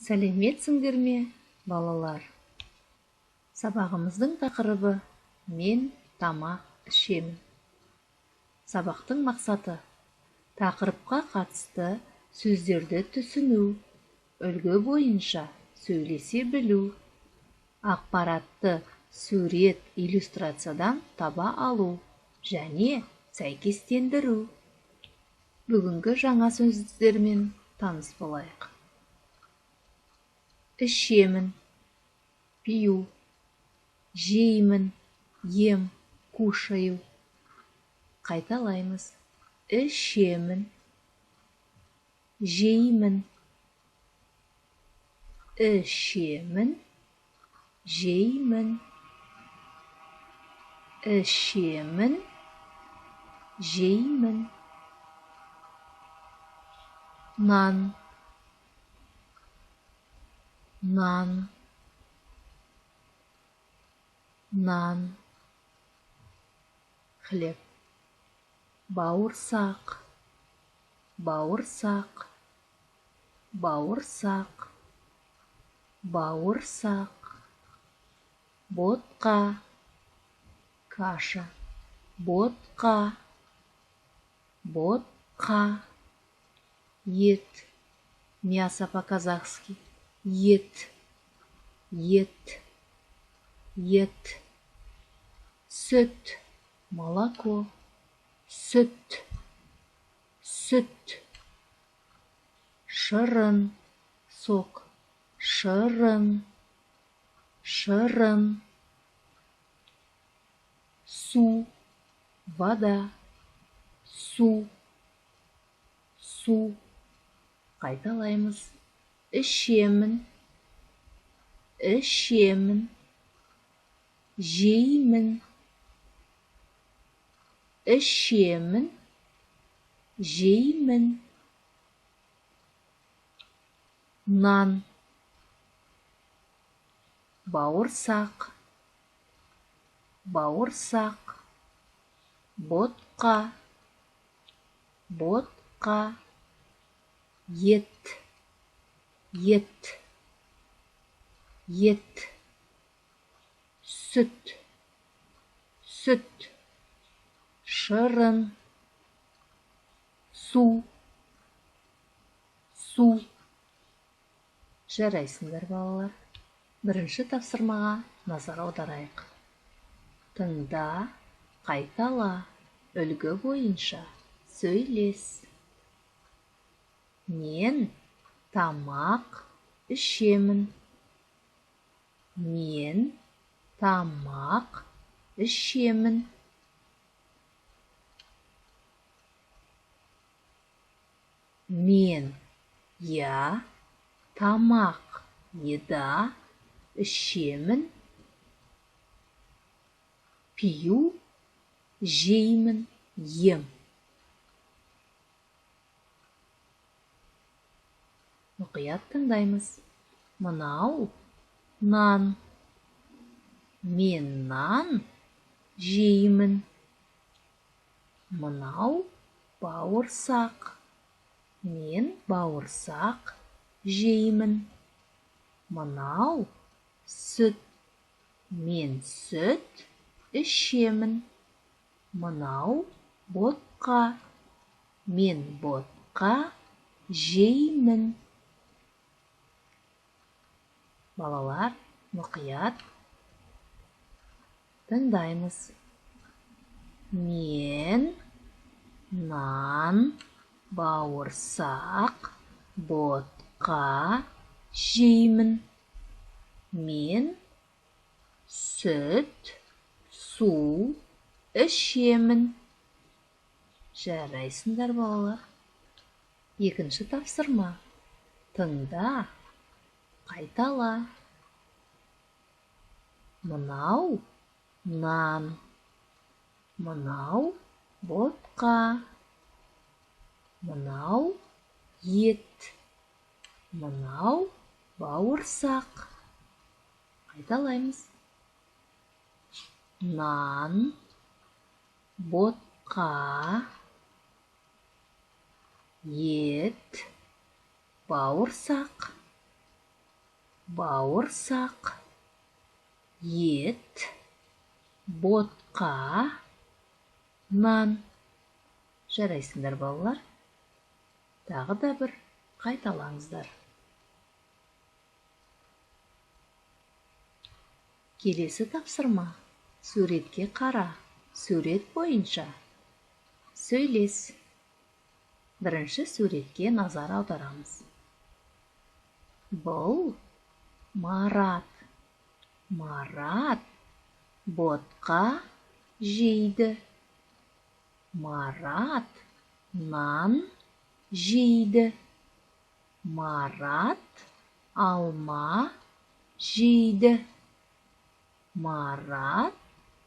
Сәлеметсіңдер ме, балалар? Сабағымыздың тақырыбы: «Мен тамақ ішемін». Сабақтың мақсаты: тақырыпқа қатысты сөздерді түсіну, үлгі бойынша сөйлесе білу, ақпаратты сурет, иллюстрациядан таба алу және сәйкестендіру. Бүгінгі жаңа сөздермен таныс болайық. Ішемін – пью, жеймін – ем, кушаю. Қайталаймыз: ішемін, жеймін, ішемін, жеймін, ішемін, жеймін. Нан, нан, нан – хлеб. Бауырсақ, бауырсақ, бауырсақ, бауырсақ. Ботқа – каша, ботқа, ботқа. Ет – мясо по-казахски, ет, ет, ет. Сүт – молоко, сүт, сүт. Шырын – сок, шырын, шырын. Су – вода, су, су. Қайталаймыз: ішемін, ішемін, жеймін, ішемін, жеймін. Нан, бауырсақ, бауырсақ, ботқа, ботқа, ет, ет, ет. Сүт, сүт, шырын, су, су. Жарайсыңдар, балалар! Бірінші тапсырмаға назар аударайық. Тыңда, қайтала, үлгі бойынша сөйлес. Мен тамақ ішемін. Мен тамақ ішемін. Мен – я, тамақ – еда, ішемін – пью, жеймін – ем. Мұқият тыңдаймыз. Мынау нан. Мен нан жеймін. Мынау бауырсақ. Мен бауырсақ жеймін. Мынау сүт. Мен сүт ішемін. Мынау ботқа. Мен ботқа жеймін. Балалар, мұқият тыңдаймыз. Мен нан, бауырсақ, ботқа жеймін. Мен сүт, су ішемін. Жарайсыңдар, балалар! Екінші тапсырма. Тыңда, қайтала. Мынау нан, мынау ботқа, мынау ет, мынау бауырсақ. Қайталаймыз: нан, ботқа, ет, бауырсақ. Бауырсақ, ет, ботқа, нан. Жарайсыңдар, балалар. Тағы да бір қайталаңыздар. Келесі тапсырма. Суретке қара. Сурет бойынша сөйлес. Бірінші суретке назар аударамыз. Бұл Марат. Марат ботқа жейді. Марат нан жейді. Марат алма жейді. Марат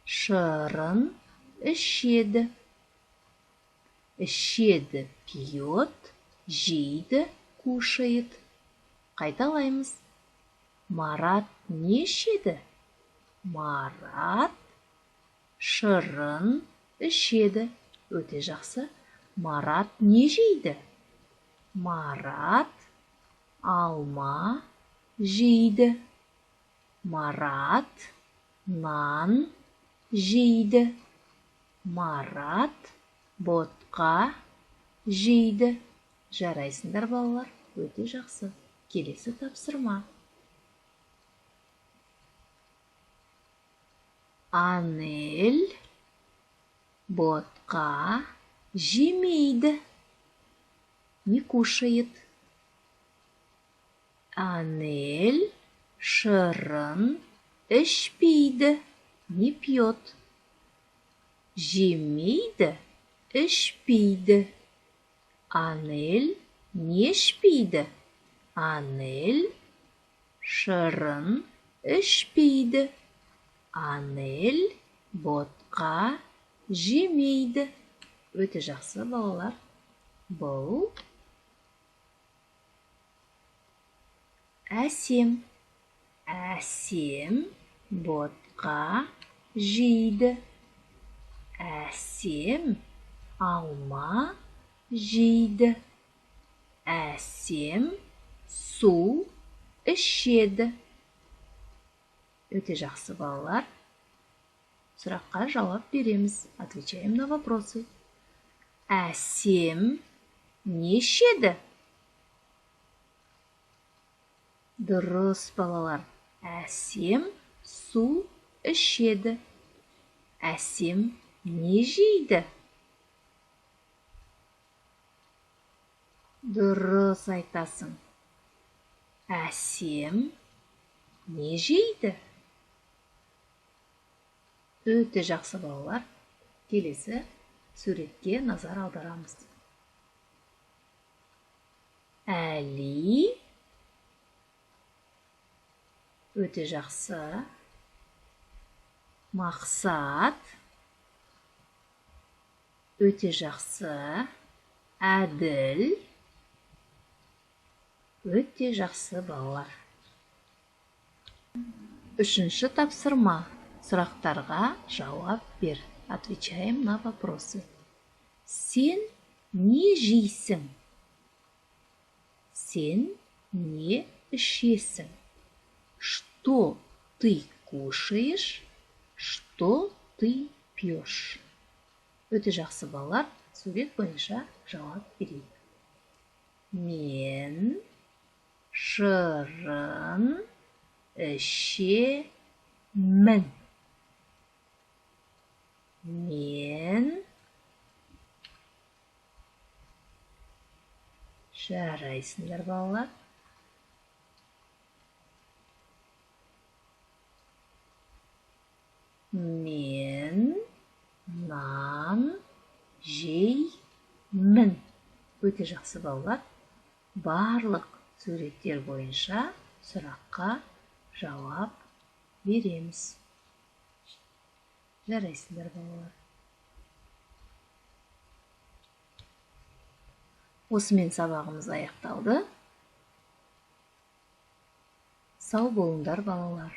шырын ішеді. Ішеді пьет, жейді кушает. Қайталаймыз. Марат не ішеді? Марат шырын ішеді. Өте жақсы. Марат не жейді? Марат алма жейді. Марат нан жейді. Марат ботқа жейді. Жарайсыңдар, балалар. Өте жақсы. Келесі тапсырма. Анель ботқа жемейді. Не кушает. Анель шырын ішпейді. Не пьет. Жемейді, ішпейді. Анель не ішпейді? Анель шырын ішпейді. Анель ботқа жемейді. Өте жақсы, балалар. Бұл Әсем. Әсем ботқа жейді. Әсем алма жейді. Әсем су ішеді. Өте жақсы, балалар. Сұраққа жауап береміз. Отвечаем на вопросы. Әсем не ішеді? Дұрыс, балалар. Әсем су ішеді. Әсем не жейді? Дұрыс айтасың. Әсем не жейді? Өте жақсы, балалар. Келесі суретке назар аударамыз. Әли. Өте жақсы. Мақсат. Өте жақсы. Әділ. Өте жақсы, балалар. Үшінші тапсырма. Сұрақтарға жауап бер. Отвечаем на вопросы. Сен не жейсің? Сен не ішесің? Что ты кушаешь? Что ты пьешь? Өте жақсы, балалар. Сурет бойынша жауап берейік. Мен шырын ішемін. Мен жарайсыңдар, балалар. Мен нан жеймін. Өте жақсы, балалар. Барлық суреттер бойынша сұраққа жауап береміз. Жарайсыңдар, балалар. Осымен сабағымыз аяқталды. Сау болыңдар, балалар.